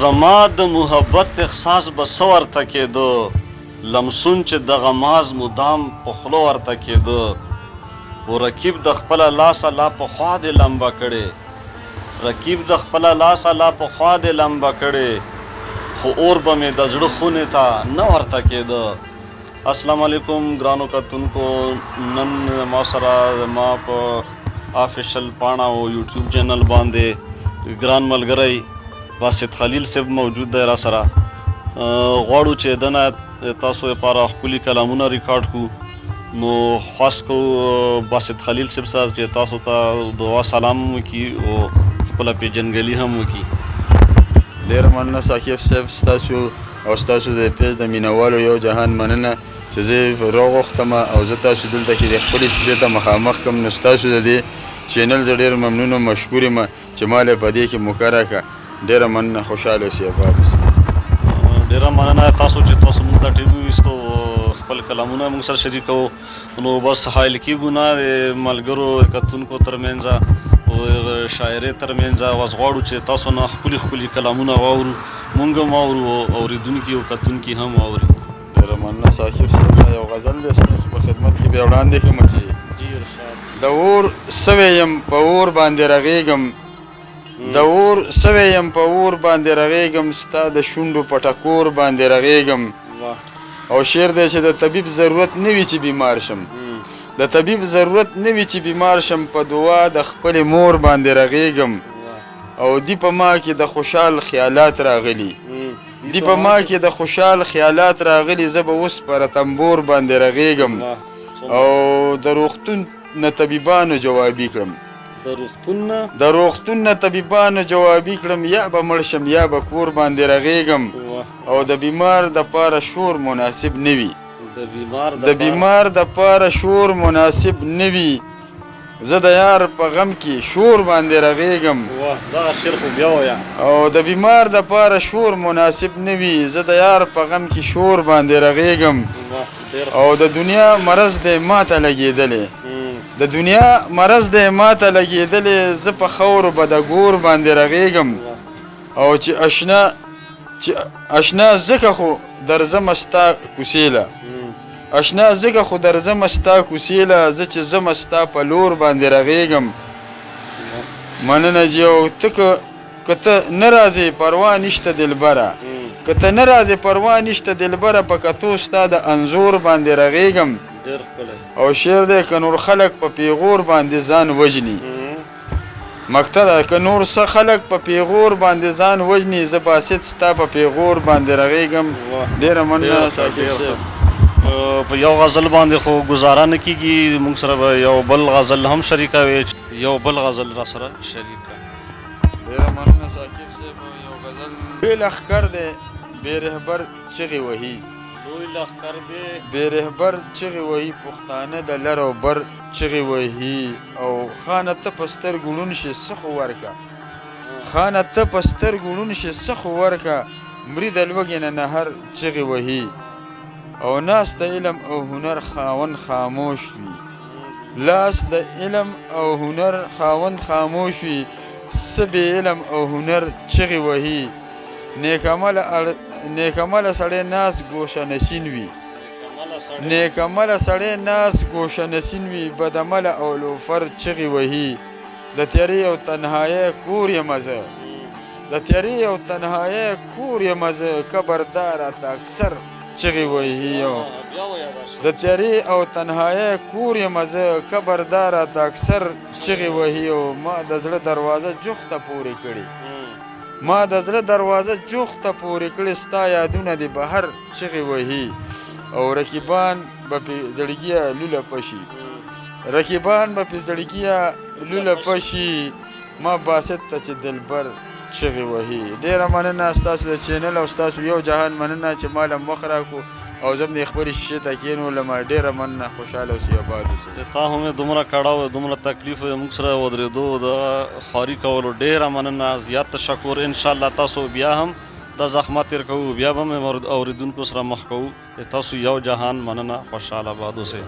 زما د محبت احساس به څه ورته کېده لمسون چې دغه ماز مدام په خوله ورته کېده و رقیب د خپله لاسه لا پخوا دې لمبه کړې رقیب د خپله لاسه لا پخوا دې لمبه کړې خو اور به مې د زړه خونې ته نه ورته کېده. اسلام علیکم ګرانو کتونکو نن ما سره زما په آفیشل پاڼه او یوټیوب چینل باندې ګران ملګری باسط خلیل صاحب موجود دی را سره غواړو چې دنه تاسو لپاره ښکلي کلامونه ریکارډ کو نو خواست کوو باسط خلیل صاحب سره چې تاسو ته دعا سلام وکړي او خپله پیژندګلي هم وکړي. ډیره مننه ثاقب صاحب ستاسو او ستاسو د پیج د مینوالو یو جهان مننه چې زه یې راغوښتم او زه تاسو دلته کې د خپلې شیشې ته مخامخ کړم نو ستاسو د دې چینل زه ډیر ممنون او مشکور یم چې ما له په دې کې موقع راکړه ډیره مننه خوشحاله اوسئ اباد اوسئ. ډیره مننه تاسو چې تاسو موږ ته ټیم وویستو خپل کلامونه موږ سره شریکو نو بس حایل کیږو نه د ملګرو کتونکو ترمنځ او شاعرې ترمنځ اوس غواړو چې تاسو نه ښکلي ښکلي کلامونه واورو مونږ هم واورو او اورېدونکي او کتونکي هم واوري. ډېره مننه ثاقب صاحب دا یو غزل دی ستاسو په خدمت کې به یې وړاندې کړم چې جی ارشاد. د اور سوی یم په اور باندې رغېږم د اور سوی یم په اور باندې رغېږم ستا د شونډو په ټکور باندې رغېږم او شعر دی چې د طبیب ضرورت نه وي چې بیمار شم د طبیب ضرورت نه وي چې بیمار شم په دعا د خپلې مور باندې رغېږم او دي په ما کې د خوشحال خیالات راغلي دي په ما کې د خوشحال خیالات راغلي زه به اوس په رتمبور باندې رغېږم او د روغتون نه طبیبانو جوابي کړم د روغتون نه د روغتون نه طبیبانو جوابي کړم یا به مړ شم یا به کور باندې رغېږم او د بیمار د پاره شور مناسب نه وي د بیمار د پاره شور مناسب نه وي زه د یار په غم کې شور باندې رغېږم. واه دغه شعر خو بیا وایه. او د بیمار د پاره شور مناسب نه وي زه د یار په غم کې شور باندې رغېږم او د دنیا مرض دی ماته لګېدلی د دنیا مرض دی ماته لګېدلی زه په خاورو به د ګور باندې رغېږم او چې اشنا چې اشنا ځکه خو درځمه ستا کوڅې له اشنا ځکه خو درځمه ستا کوڅې له زه چې ځمه ستا په لور باندې رغېږم مننه جی او ته که که ته نه راځې پروا نشته دلبره که ته نه راځې پروا نشته دلبره په کتو ستا د انځور باندې رغېږم او شعر دی که نور خلک په پیغور باندې ځان وژني مکته ده که نور څه خلک په پیغور باندې ځان وژني زه باسط ستا په پیغور باندې رغیږم ډیره مننه ثاقب صاحب. په یو غزل باندې خو ګزاره نه کیږي موږ سره به یو بل غزل هم شریکوي یو بل غزل را سره شریک کړه. ډیره مننه ثاقب صاحب یو غزل. لوی لښکر دی بې رهبر چغې وهي. لوی لښکر دی. بې رهبر چغې وهي پښتانه د لر او بر چغې وهي او خانه ته په سترګو ړوند شې څه خو ورکه خانه ته په سترګو ړوند شې څه خو ورکه مري د لوږې نه نهر چغې وهي او ناس د علم او هنر خاوند خاموش وي لاس د علم او هنر خاوند خاموش وي څه بې علم او هنر چغې وهي نیک عمله سړی ناس ګوشه نشین وي نیک عمله سړی ناس ګوشه نشین وي بد عمله او لوفر چغې وهي د تیارې او تنهایۍ کور یم زه د تیارې او تنهایۍ کور یم زه قبر دا راته اکثر چغې وهي د تیارې او تنهایۍ کور یم زه قبر دا راته اکثر چغې وهي او ما د زړه دروازه جوخته پورې کړې ما د زړه دروازه جوخته پورې کړې ستا یادونه دې بهر چغې وهي او رقیبان به پې زړګیه لوله پشي رقیبان به پې زړګیه لوله پشي ما باسط ته چې دلبر چغې وهي. ډېره مننه ستاسو د چینل او ستاسو یو جهان مننه چې ما له مخ راکو او زه هم دې خپلې شیشې ته کېنولم ډېره مننه خوشحاله اوسئ اباد اوسئ. د تا هم دومره کړاو دومره تکلیف موږ سره ودرېدو د خواري کولو ډېره مننه زیات تشکر ان شاء الله تاسو بیا هم دا زحمت تیر کوو بیا به هم اورېدونکو سره مخ کوو د تاسو یو جهان مننه خوشحاله اباد اوسئ.